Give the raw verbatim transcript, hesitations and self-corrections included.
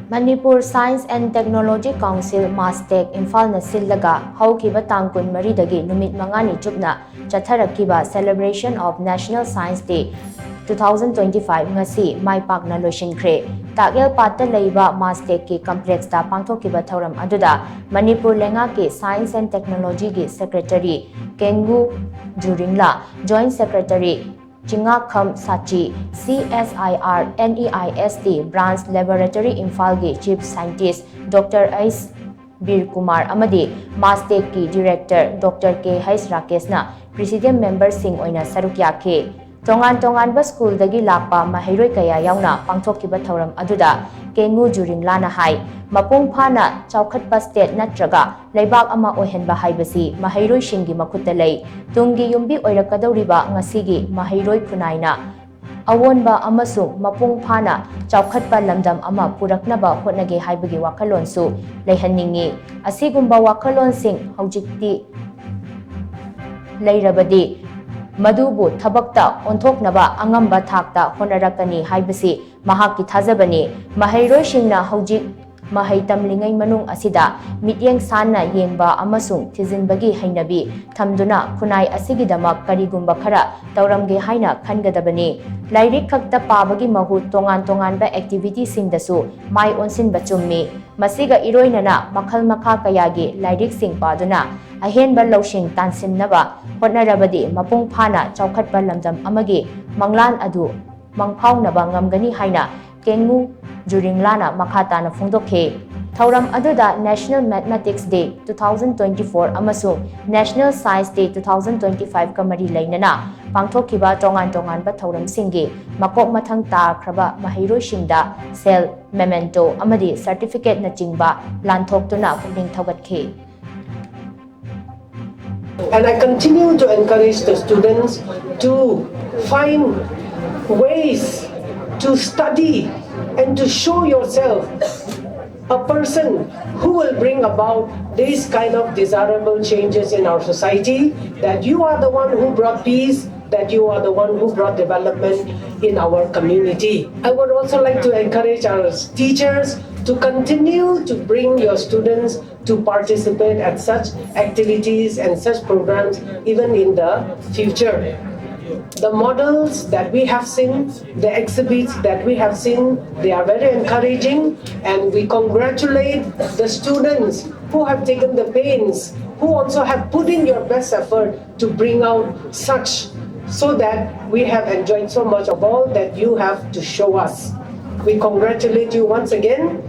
Manipur Science and Technology Council, MASTEC, ꯏꯝꯐꯥꯜꯅ ꯁꯤꯜꯂꯒ ꯍꯧꯈꯤꯕ ꯇꯥꯡ ꯀꯨꯟꯃꯔꯤꯗꯒꯤ ꯅꯨꯃꯤꯠ ꯃꯉꯥꯅꯤ ꯆꯨꯞꯅ ꯆꯠꯊꯔꯛꯈꯤꯕ Celebration of National Science Day two thousand twenty-five ꯉꯁꯤ ꯃꯥꯏ ꯄꯥꯛꯅ ꯂꯣꯏꯁꯤꯟꯈ꯭ꯔꯦ꯫ ꯇꯥꯛꯌꯦꯜ ꯄꯥꯠꯇ ꯂꯩꯕ MASTECꯀꯤ complexꯇ ꯄꯥꯡꯊꯣꯛꯈꯤꯕ ꯊꯧꯔꯝ ꯑꯗꯨꯗ ꯃꯅꯤꯄꯨꯔ ꯂꯩꯉꯥꯛꯀꯤ Science and Technologyꯒꯤ Secretary ꯀꯦꯡꯉꯨ ꯖꯨꯔꯤꯡꯂꯥ, Joint Secretary ꯆꯤꯉꯥꯈꯝ ꯁꯥꯆꯤ, CSIR NEIST Branch Laboratory ꯏꯝꯐꯥꯜꯒꯤ Chief Scientist Doctor ꯑꯩꯁ ꯕꯤꯔ ꯀꯨꯃꯥꯔ ꯑꯃꯗꯤ MASTECꯀꯤ Director Doctor ꯀꯦ ꯍꯩꯁ ꯔꯥꯀꯦꯁꯅ Presidium memberꯁꯤꯡ ꯑꯣꯏꯅ ꯁꯔꯨꯛ ꯌꯥꯈꯤ꯫ ꯇꯣꯉꯥꯟ ꯇꯣꯉꯥꯟꯕ ꯁ꯭ꯀꯨꯜꯗꯒꯤ ꯂꯥꯛꯄ ꯃꯍꯩꯔꯣꯏ ꯀꯌꯥ ꯌꯥꯎꯅ ꯄꯥꯡꯊꯣꯛꯈꯤꯕ ꯊꯧꯔꯝ ꯑꯗꯨꯗ ꯀꯦꯡꯉꯨ ꯖꯨꯔꯤꯡꯂꯥꯅ ꯍꯥꯏ, ꯃꯄꯨꯡ ꯐꯥꯅ ꯆꯥꯎꯈꯠꯄ state ꯅꯠꯇ꯭ꯔꯒ ꯂꯩꯕꯥꯛ ꯑꯃ ꯑꯣꯏꯍꯟꯕ ꯍꯥꯏꯕꯁꯤ ꯃꯍꯩꯔꯣꯏꯁꯤꯡꯒꯤ ꯃꯈꯨꯠꯇ ꯂꯩ꯫ ꯇꯨꯡꯒꯤ ꯌꯨꯝꯕꯤ ꯑꯣꯏꯔꯛꯀꯗꯧꯔꯤꯕ ꯉꯁꯤꯒꯤ ꯃꯍꯩꯔꯣꯏ ꯈꯨꯟꯅꯥꯏꯅ ꯑꯑꯣꯟꯕ ꯑꯃꯁꯨꯡ ꯃꯄꯨꯡ ꯐꯥꯅ ꯆꯥꯎꯈꯠꯄ ꯂꯝꯗꯝ ꯑꯃ ꯄꯨꯔꯛꯅꯕ ꯍꯣꯠꯅꯒꯦ ꯍꯥꯏꯕꯒꯤ ꯋꯥꯈꯜꯂꯣꯟꯁꯨ ꯂꯩꯍꯟꯅꯤꯡꯏ꯫ ꯑꯁꯤꯒꯨꯝꯕ ꯋꯥꯈꯜꯂꯣꯟꯁꯤꯡ ꯍꯧꯖꯤꯛꯇꯤ ꯂꯩꯔꯕꯗꯤ ꯃꯗꯨꯕꯨ ꯊꯕꯛꯇ ꯑꯣꯟꯊꯣꯛꯅꯕ ꯑꯉꯝꯕ ꯊꯥꯛꯇ ꯍꯣꯠꯅꯔꯛꯀꯅꯤ ꯍꯥꯏꯕꯁꯤ ꯃꯍꯥꯛꯀꯤ ꯊꯥꯖꯕꯅꯤ꯫ ꯃꯍꯩꯔꯣꯏꯁꯤꯡꯅ ꯍꯧꯖꯤꯛ ꯃꯍꯩ ꯇꯝꯂꯤꯉꯩ ꯃꯅꯨꯡ ꯑꯁꯤꯗ ꯃꯤꯠꯌꯦꯡ ꯁꯥꯟꯅ ꯌꯦꯡꯕ ꯑꯃꯁꯨꯡ ꯊꯤꯖꯤꯟꯕꯒꯤ ꯍꯩꯅꯕꯤ ꯊꯝꯗꯨꯅ ꯈꯨꯟꯅꯥꯏ ꯑꯁꯤꯒꯤꯗꯃꯛ ꯀꯔꯤꯒꯨꯝꯕ ꯈꯔ ꯇꯧꯔꯝꯒꯦ ꯍꯥꯏꯅ ꯈꯟꯒꯗꯕꯅꯤ꯫ ꯂꯥꯏꯔꯤꯛ ꯈꯛꯇ ꯄꯥꯕꯒꯤ ꯃꯍꯨꯠ ꯇꯣꯉꯥꯟ ꯇꯣꯉꯥꯟꯕ activityꯁꯤꯡꯗꯁꯨ ꯃꯥꯏ ꯑꯣꯟꯁꯤꯟꯕ ꯆꯨꯝꯃꯤ꯫ ꯃꯁꯤꯒ ꯏꯔꯣꯏꯅꯅ ꯃꯈꯜ ꯃꯈꯥ ꯀꯌꯥꯒꯤ ꯂꯥꯏꯔꯤꯛꯁꯤꯡ ꯄꯥꯗꯨꯅ ꯑꯍꯦꯟꯕ ꯂꯧꯁꯤꯡ ꯇꯥꯟꯁꯤꯟꯅꯕ ꯍꯣꯠꯅꯔꯕꯗꯤ ꯃꯄꯨꯡ ꯐꯥꯅ ꯆꯥꯎꯈꯠꯄ ꯂꯝꯗꯝ ꯑꯃꯒꯤ ꯃꯪꯂꯥꯟ ꯑꯗꯨ ꯃꯪꯐꯥꯎꯅꯕ ꯉꯝꯒꯅꯤ ꯍꯥꯏꯅ ꯀꯦꯡꯉꯨ ꯖꯨꯔꯤꯡꯂꯥꯅ ꯃꯈꯥ ꯇꯥꯅ ꯐꯣꯡꯗꯣꯛꯈꯤ꯫ ꯊꯧꯔꯝ ꯑꯗꯨꯗ National Mathematics Day two thousand twenty-four ꯑꯃꯁꯨꯡ National Science Day two thousand twenty-fiveꯀ ꯃꯔꯤ ꯂꯩꯅꯅ ꯄꯥꯡꯊꯣꯛꯈꯤꯕ ꯇꯣꯉꯥꯟ ꯇꯣꯉꯥꯟꯕ ꯊꯧꯔꯝꯁꯤꯡꯒꯤ ꯃꯀꯣꯛ ꯃꯊꯪ ꯇꯥꯈ꯭ꯔꯕ ꯃꯍꯩꯔꯣꯏꯁꯤꯡꯗ ꯁꯦꯜ, memento ꯑꯃꯗꯤ certificateꯅꯆꯤꯡꯕ ꯂꯥꯟꯊꯣꯛꯇꯨꯅ ꯄꯨꯛꯅꯤꯡ ꯊꯧꯒꯠꯈꯤ꯫ And I continue to encourage the students to find ways to study and to show yourself a person who will bring about these kind of desirable changes in our society, that you are the one who brought peace, that you are the one who brought development in our community. I would also like to encourage our teachers to continue to bring your students to participate at such activities and such programs even in the future. The models that we have seen, the exhibits that we have seen, they are very encouraging, and we congratulate the students who have taken the pains, who also have put in your best effort to bring out such, so that we have enjoyed so much of all that you have to show us. We congratulate you once again.